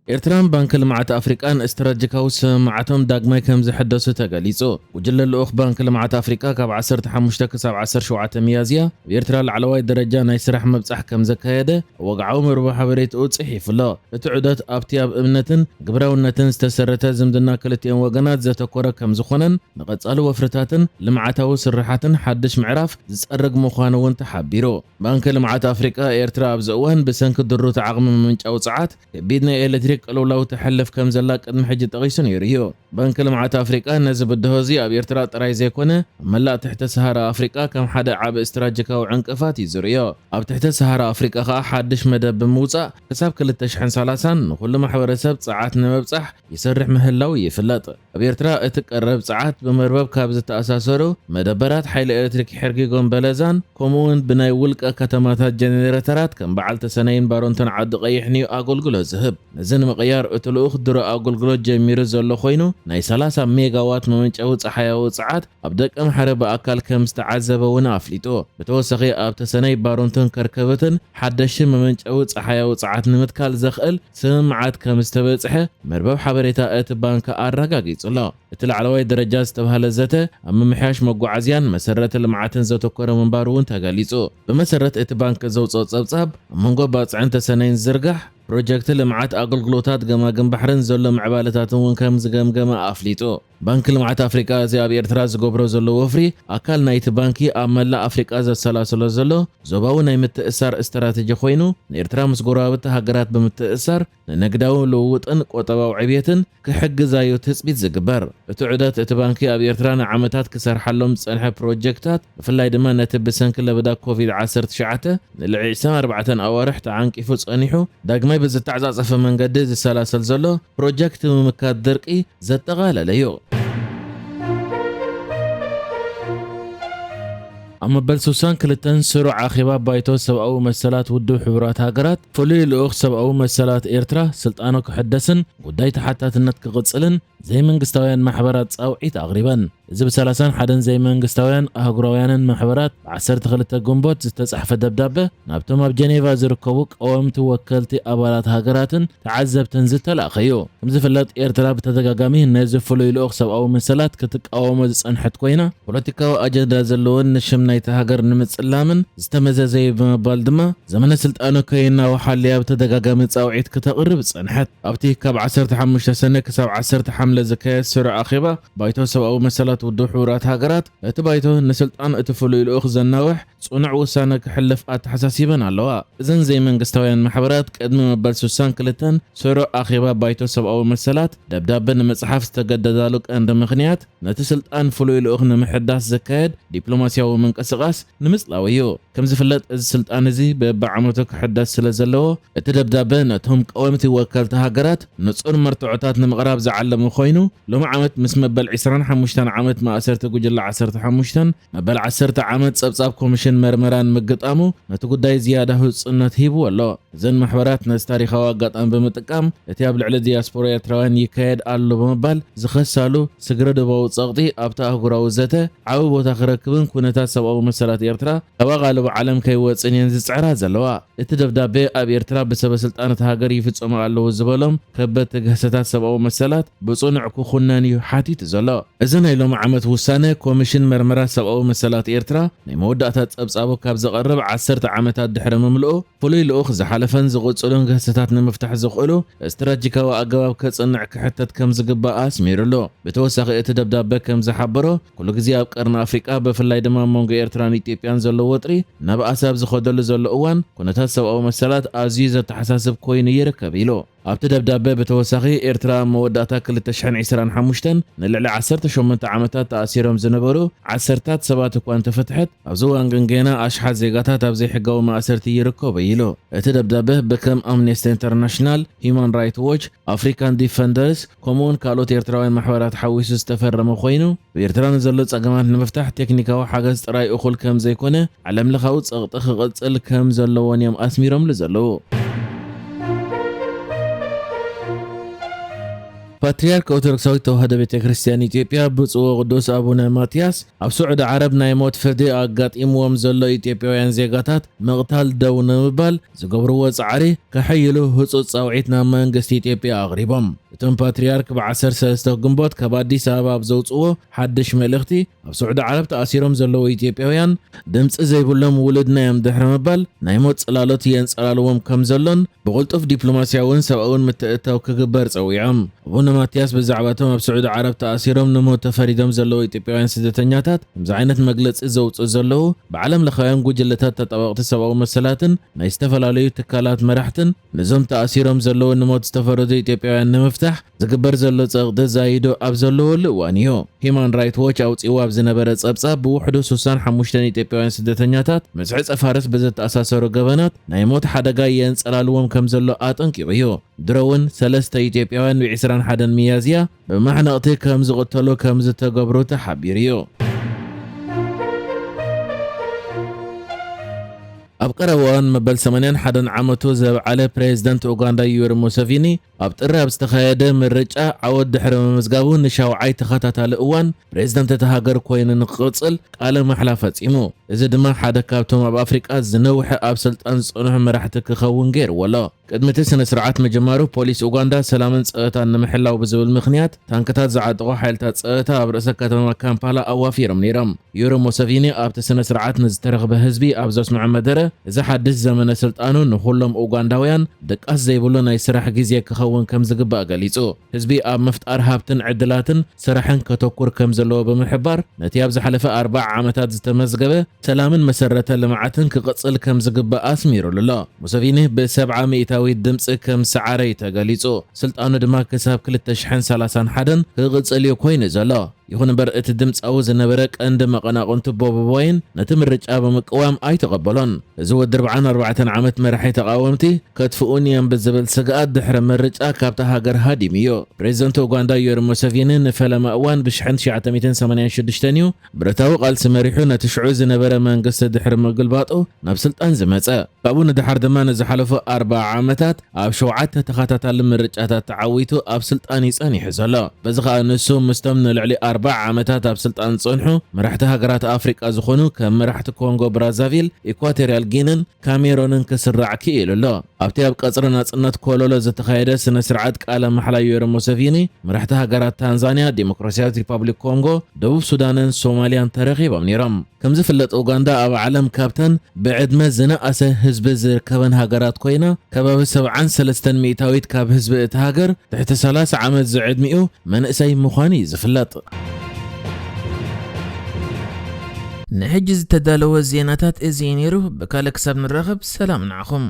ኤርትራን ባንኪ ልምዓት ኣፍሪቃን ስትራቴጂካዊ ስምምዓቶም ዳግማይ ከም ዝሕደሱ ተገሊጹ። ጉጅለ ልኡኽ ባንኪ ልምዓት ኣፍሪቃ ካብ ዓሰርተ ሓሙሽተ ክሳብ ዓሰርተ ሸውዓተ ሚያዝያ ኣብ ኤርትራ ላዕለዋይ ደረጃ ናይ ስራሕ ምብጻሕ ከም ዘካየደ ወግዓዊ መርበብ ሓበሬታኡ ጽሒፉ ኣሎ። እቲ ዑደት ኣብቲ ኣብ እምነትን ግብራውነትን ዝተሰረተ ዝምድና ክልቲኦም ወገናት ዘተኮረ ከም ዝኾነን ንቐጻሊ ወፍርታትን ልምዓታዊ ስርሓትን ሓድሽ ምዕራፍ ዝጸርግ ምዃኑ እውን ተሓቢሩ። ባንኪ ልምዓት ኣፍሪቃ፣ ኤርትራ ኣብዚ እዋን ብሰንኪ ድሩት ዓቕሚ ምምንጫው ጸዓት ከቢድ ናይ ኤሌክትሪክ ቅልውላው ተሕልፍ ከም ዘላ ቅድሚ ሕጂ ጠቒሱ ነይሩ እዩ። ባንኪ ልምዓት ኣፍሪቃ ነዚ ብድሆ እዚ ኣብ ኤርትራ ጥራይ ዘይኮነ ኣብ መላእ ትሕተ ሰሃራ ኣፍሪቃ ከም ሓደ ዓቢ ስትራቴጂካዊ ዕንቅፋት እዩ ዝርእዮ። ኣብ ትሕተ ሰሃራ ኣፍሪቃ ከኣ ሓድሽ መደብ ብምውጻእ ክሳብ ክልተ ሽሕን ሰላሳን ንኹሉ ማሕበረሰብ ጸዓት ንምብጻሕ ይሰርሕ ምህላው ይፍለጥ። ኣብ ኤርትራ እቲ ቀረብ ጸዓት ብመርበብ ካብ ዝተኣሳሰሩ መደበራት ሓይሊ ኤሌክትሪክ ሕርጊጎን በለዛን ከምኡውን ብናይ ውልቀ ከተማታት ጀነሬተራት ከም በዓል ተሰነይን ባሮንቶን ዓዲ ቀይሕን እዩ ኣገልግሎት ዝህብ። ነዚ ንምቕያር እቲ ልኡኽ ድሮ ኣገልግሎት ጀሚሩ ዘሎ ኮይኑ ናይ ሰላሳ ሜጋዋት መመንጨዊ ጸሓያዊ ጸዓት ኣብ ደቀምሓረ ብኣካል ከም ዝተዓዘበ እውን ኣፍሊጡ። ብተወሳኺ ኣብ ተሰነይ ባሮንቶን ከርከበትን ሓደሽቲ መመንጨዊ ጸሓያዊ ጸዓት ንምትካል ዘኽእል ስምምዓት ከም ዝተበጽሐ መርበብ ሓበሬታ እቲ ባንክ ኣረጋጊጹ ኣሎ። እቲ ላዕለዋይ ደረጃ ዝተባህለ ዘተ ኣብ ምምሕያሽ መጓዓዝያን መሰረተ ልምዓትን ዘተኮረ ምንባሩ እውን ተገሊጹ። ብመሰረት እቲ ባንክ ዘውፅኦ ጸብጻብ ኣብ መንጎ ባጽዕን ተሰነይን ዝርጋሕ ፕሮጀክት ልምዓት ኣገልግሎታት ገማግም ባሕርን ዘሎ ምዕባለታትን እውን ከም ዝገምገመ ኣፍሊጡ። ባንኪ ልምዓት ኣፍሪቃ እዚ ኣብ ኤርትራ ዝገብሮ ዘሎ ወፍሪ ኣካል ናይቲ ባንኪ ኣብ መላእ ኣፍሪቃ ዘሰላስሎ ዘሎ ዞባዊ ናይ ምትእሳር ስትራተጂ ኮይኑ ንኤርትራ ምስ ጎረባብቲ ሃገራት ብምትእሳር ንንግዳዊ ልውውጥን ቁጠባዊ ዕብየትን ክሕግዛዩ ትጽቢት ዝግበር። እቲ ዑደት እቲ ባንኪ ኣብ ኤርትራ ንዓመታት ክሰርሓሎም ዝጸንሐ ፕሮጀክታት ብፍላይ ድማ ነቲ ብሰንኪ ለበዳ ኮቪድ ዓሰርተ ትሽዓተ ንልዕሊ ዕስራን ኣርባዕተን ኣዋርሕ ተዓንቂፉ ጸኒሑ ዳግማይ ብዝተዓጻጸፈ መንገዲ ዝሰላሰል ዘሎ ፕሮጀክት ምምካት ድርቂ ዘጠቓለለ እዩ። ኣብ መበል ስሳን ክልተን ስሩዕ ኣኼባ ባይቶ ሰብኣዊ መሰላት ውድብ ሕቡራት ሃገራት ፍሉይ ልኡኽ ሰብኣዊ መሰላት ኤርትራ ስልጣኑ ክሕደስን ጉዳይ ተሓታትነት ክቕጽልን ዘይመንግስታውያን ማሕበራት ጻውዒት ኣቕሪበን። እዚ ብ ሰላሳን ሓደን ዘይመንግስታውያን ኣህጉራውያንን ማሕበራት ብ ዓሰርተ ክልተ ግንቦት ዝተጻሕፈ ደብዳበ ናብቶም ኣብ ጀኔቫ ዝርከቡ ቀወምቲ ወከልቲ ኣባላት ሃገራትን ተዓዘብትን ዝተላእኸ እዩ። ከም ዝፍለጥ ኤርትራ ብተደጋጋሚ ነዚ ፍሉይ ልኡኽ ሰብኣዊ መሰላት ክትቃወሞ ዝጸንሐት ኮይና ፖለቲካዊ ኣጀንዳ ዘለዎን ንሽም ናይቲ ሃገር ንምጽላምን ዝተመዘዘ እዩ ብምባል ድማ ዘመነ ስልጣኑ ከይናውሓልያ ብተደጋጋሚ ጻውዒት ክተቕርብ ጸንሐት። ኣብቲ ካብ ዓሰርተ ሓሙሽተ ሰነ ክሳብ ዓሰርተ ሓምለ ዝካየድ ስሩዕ ኣኼባ ባይቶ ሰብኣዊ መሰላት ውድብ ሕቡራት ሃገራት እቲ ባይቶ ንስልጣን እቲ ፍሉይ ልኡኽ ዘናውሕ ጽኑዕ ውሳነ ክሕልፍ ኣተሓሳሲበን ኣለዋ። እዘን ዘይመንግስታውያን ማሕበራት ቅድሚ መበል ስሳን ክልተን ስሩዕ ኣኼባ ባይቶ ሰብኣዊ መሰላት ደብዳበ ንምጽሓፍ ዝተገደዳሉ ቀንዲ ምኽንያት ነቲ ስልጣን ፍሉይ ልኡኽ ንምሕዳስ ዝካየድ ዲፕሎማስያዊ ምንቅስቓስ ንምጽላው እዩ። ከም ዝፍለጥ እዚ ስልጣን እዚ በብዓመቱ ክሕደስ ስለ ዘለዎ እቲ ደብዳበ ነቶም ቀወምቲ ወከልቲ ሃገራት ንጹር መርትዖታት ንምቕራብ ዝዓለመ ኮይኑ ሎሚ ዓመት ምስ መበል ዕስራን ሓሙሽተን ዓመት ማእሰርቲ ጉጅለ ዓሰርተ ሓሙሽተን መበል ዓሰርተ ዓመት ጸብጻብ ኮሚሽን መርመራን ምግጣሙ ነቲ ጉዳይ ዝያዳ ህጹጽነት ሂብዎ ኣሎ። እዘን ማሕበራት ነዚ ታሪኻዊ ኣጋጣሚ ብምጥቃም እቲ ኣብ ልዕሊ ዲያስፖራ ኤርትራውያን ይካየድ ኣሎ ብምባል ዝኸሳሉ ስግረ ዶባዊ ጸቕጢ ኣብቲ ኣህጉራዊ ዘተ ዓቢ ቦታ ክረክብን ኩነታት ሰብኣዊ መሰላት ኤርትራ ካብ ኣቓልቦ ዓለም ከይወጽእን እየን ዝጽዕራ ዘለዋ። እቲ ደብዳቤ ኣብ ኤርትራ ብሰበ ስልጣን እታ ሃገር ይፍጸሙ ኣለዉ ዝበሎም ከበድቲ ግህሰታት ሰብኣዊ መሰላት ብጽኑዕ ክኹነን እዩ ሓቲቱ ዘሎ። እዚ ናይ ሎሚ ዓመት ውሳነ ኮሚሽን መርመራ ሰብኣዊ መሰላት ኤርትራ ናይ መወዳእታ ጸብጻቡ ካብ ዘቐርብ ዓሰርተ ዓመታት ድሕሪ ምምልኡ ፍሉይ ልኡኽ ዝሓለፈን ዝቕጽሉን ግህሰታት ንምፍታሕ ዘኽእሉ ስትራቴጂካዊ ኣገባብ ከጽንዕ ክሕተት ከም ዝግባእ ኣስሚሩሉ። ብተወሳኺ እቲ ደብዳበ ከም ዝሓበሮ ኩሉ ግዜ ኣብ ቀርኒ ኣፍሪቃ ብፍላይ ድማ ኣብ መንጎ ኤርትራን ኢትዮጵያን ዘሎ ወጥሪ ናብ ኣሳብ ዝኸደሉ ዘሎ እዋን ኩነታት ሰብኣዊ መሰላት ኣዝዩ ዘተሓሳስብ ኮይኑ ይርከብ ኢሉ። ኣብቲ ደብዳበ ብተወሳኺ ኤርትራ ኣብ መወዳእታ ክልተ ሽሕን ዕስራን ሓሙሽተን ንልዕሊ ዓሰርተ ሸሞንተ ዓመታት ተኣሲሮም ዝነበሩ ዓሰርታት ሰባት እኳ እንተፈትሐት ኣብዚ እዋን ግን ገና ኣሽሓት ዜጋታት ኣብ ዘይሕጋዊ ማእሰርቲ ይርከቡ ኢሉ። እቲ ደብዳበ ብከም ኣምነስቲ ኢንተርናሽናል፣ ሂዩማን ራይት ዎች፣ ኣፍሪካን ዲፈንደርስ ከምኡውን ካልኦት ኤርትራውያን ማሕበራት ሓዊሱ ዝተፈረመ ኮይኑ ብኤርትራ ንዘሎ ጸገማት ንምፍታሕ ቴክኒካዊ ሓገዝ ጥራይ እኹል ከም ዘይኮነ ዓለምለኻዊ ጸቕጢ ክቕጽል ከም ዘለዎን እዮም ኣስሚሮምሉ ዘለዉ። ፓትርያርክ ኦርቶዶክሳዊት ተዋህዶ ቤተ ክርስቲያን ኢትዮጵያ ብፁዕ ወቅዱስ ኣቡነ ማትያስ፣ ኣብ ስዑዲ ዓረብ ናይ ሞት ፍርዲ ኣጋጢምዎም ዘሎ ኢትዮጵያውያን ዜጋታት ምቕታል ደው ንምባል ዝገብርዎ ጻዕሪ ከሐይሉ ህጹጽ ጻውዒት ናብ መንግስቲ ኢትዮጵያ ኣቕሪቦም። እቶም ፓትርያርክ ብ ዓሰርተ ሰለስተ ግንቦት ካብ ኣዲስ ኣበባ ኣብ ዘውጽዎ ሓድሽ መልእኽቲ፣ ኣብ ስዑዲ ዓረብ ተኣሲሮም ዘለዉ ኢትዮጵያውያን ድምጺ ዘይብሎም ውሉድና እዮም ድሕሪ ምባል፣ ናይ ሞት ጽላሎት የንጸላልዎም ከም ዘሎን ብቕልጡፍ ዲፕሎማስያውን ሰብኣውን ምትእትታው ክግበር ጸዊዖም። ኣቡነ ማትያስ ብዛዕባቶም ኣብ ስዑዲ ዓረብ ተኣሲሮም ንሞት ተፈሪዶም ዘለዉ ኢትዮጵያውያን ስደተኛታት ከምዚ ዓይነት መግለጺ ዘውጽኡ ዘለዉ፣ ብዓለም ለኻውያን ጉጅለታት ተጣበቕቲ ሰብኣዊ መሰላትን ናይ ዝተፈላለዩ ትካላት መራሕትን፣ ነዞም ተኣሲሮም ዘለዉ ንሞት ዝተፈረዱ ኢትዮጵያውያን ንምፍታሕ ዝግበር ዘሎ ጸቕጢ ዛይዶ ኣብ ዘለወሉ እዋን እዩ። ሂማን ራይት ዎች ኣውጺእዎ ኣብ ዝነበረ ጸብጻብ፣ ብውሕዱ ስሳን ሓሙሽተን ኢትዮጵያውያን ስደተኛታት ምስ ዕጸ ፋርስ ብዝተኣሳሰሩ ገበናት ናይ ሞት ሓደጋ የንጸላልዎም ከም ዘሎ ኣጠንቂቑ እዩ። ድሮ እውን ሰለስተ ኢትዮጵያውያን ብ ዕስራን ሓደን ሚያዝያ ብማሕነቕቲ ከም ዝቕተሉ ከም ዝተገብሩ ተሓቢሩ እዩ። ኣብ ቀረባ እዋን መበል ሰማንያን ሓደን ዓመቱ ዘብዓለ ፕሬዝደንት ኡጋንዳ ዩወሪ ሙሰቪኒ፣ ኣብ ጥሪ ኣብ ዝተኻየደ ምርጫ ዓወት ድሕሪ ምምዝጋቡ፣ ንሻውዓይ ተኸታታሊ እዋን ፕሬዝደንት እታ ሃገር ኮይኑ ንክቕጽል ቃለ ማሕላ ፈጺሙ። እዚ ድማ ሓደ ካብቶም ኣብ ኣፍሪቃ ዝነውሐ ኣብ ስልጣን ዝጸንሑ መራሕቲ ክኸውን ገይርዎ ኣሎ። ቅድሚ እቲ ስነ ስርዓት ምጅማሩ፣ ፖሊስ ኡጋንዳ ሰላምን ጸጥታን ንምሕላው ብዝብል ምኽንያት፣ ታንክታት ዝዓጠቑ ሓይልታት ጸጥታ ኣብ ርእሰ ከተማ ካምፓላ ኣዋፊሮም ነይሮም። ዩወሪ ሙሰቪኒ ኣብቲ ስነ ስርዓት ንዝተረኽበ ህዝቢ ኣብ ዘስምዖ መደረ፣ እዚ ሓድሽ ዘመነ ስልጣኑ ንኹሎም ኡጋንዳውያን ድቃስ ዘይብሉ ናይ ስራሕ ግዜ ክኸውን ከም ዝግባእ ገሊጹ። ህዝቢ ኣብ ምፍጣር ሃብትን ዕድላትን ስራሕን ከተኩር ከም ዘለዎ ብምሕባር፣ ነቲ ኣብ ዝሓለፈ ኣርባዓ ዓመታት ዝተመዝገበ ሰላምን መሰረተ ልምዓትን ክቕጽል ከም ዝግባእ ኣስሚሩሉ ኣሎ። ሙሰቪኒ ብሰብዓ ሚእታዊት ድምጺ ከም ሰዓረ እዩ ተገሊጹ። ስልጣኑ ድማ ክሳብ ክልተ ሽሕን ሰላሳን ሓደን ክቕጽል እዩ ኮይኑ ዘሎ። ይኹን እምበር፣ እቲ ድምጻዊ ዝነበረ ቀንዲ መቐናቕንቱ ቦቢ ዋይን ነቲ ምርጫ ብምቅዋም ኣይተቐበሎን። እዚ ወዲ ኣርብዓን ኣርባዕተን ዓመት መራሒ ተቓወምቲ ከጥፍኡኒ እዮም ብዝብል ስግኣት ድሕሪ ምርጫ ካብታ ሃገር ሃዲሙ እዩ። ፕሬዝደንት ኡጋንዳ ዩወሪ ሙሰቪኒ ንፈለማ እዋን ብ ሽሕን ትሽዓተ ሚእትን ሰማንያን ሽዱሽተን እዩ ብረታዊ ቃልሲ መሪሑ ነቲ ሽዑ ዝነበረ መንግስቲ ድሕሪ ምግልባጡ ናብ ስልጣን ዝመጸ። ካብኡ ንደሓር ድማ ንዝሓለፉ ኣርብዓ ዓመታት ኣብ ሸውዓተ ተኸታታሊ ምርጫታት ተዓዊቱ ኣብ ስልጣን እዩ ጸኒሑ ዘሎ። በዚ ኸኣ ንሱ ምስቶም ንልዕሊ ኣርብዓ ዓመታት ኣብ ስልጣን ዝጸንሑ መራሕቲ ሃገራት ኣፍሪቃ ዝኾኑ ከም መራሕቲ ኮንጎ ብራዛቪል፣ ኢኳቶርያል ጊንን ካሜሮንን ክስራዕ ክኢሉ ኣሎ። ኣብቲ ኣብ ቀጽሪ ናጽነት ኮሎሎ ዝተኻየደ ስነ ስርዓት ቃለ ማሕላ ዩወሪ ሙሰቪኒ፣ መራሕቲ ሃገራት ታንዛንያ፣ ዲሞክራሲያዊት ሪፓብሊክ ኮንጎ፣ ደቡብ ሱዳንን ሶማልያን ተረኺቦም ነይሮም። ከም ዝፍለጥ፣ ኡጋንዳ ኣብ ዓለም ካብተን ብዕድመ ዝነኣሰ ህዝቢ ዝርከበን ሃገራት ኮይና፣ ከባቢ ሰብዓን ሰለስተን ሚእታዊት ካብ ህዝቢ እታ ሃገር ትሕቲ ሰላሳ ዓመት ዝዕድሚኡ መንእሰይ ምዃኑ እዩ ዝፍለጥ። ንሕጂ ዝተዳለወ ዜናታት እዚ እዩ ነይሩ። ብካልእ ክሳብ ንራኸብ፣ ሰላም ንዓኹም።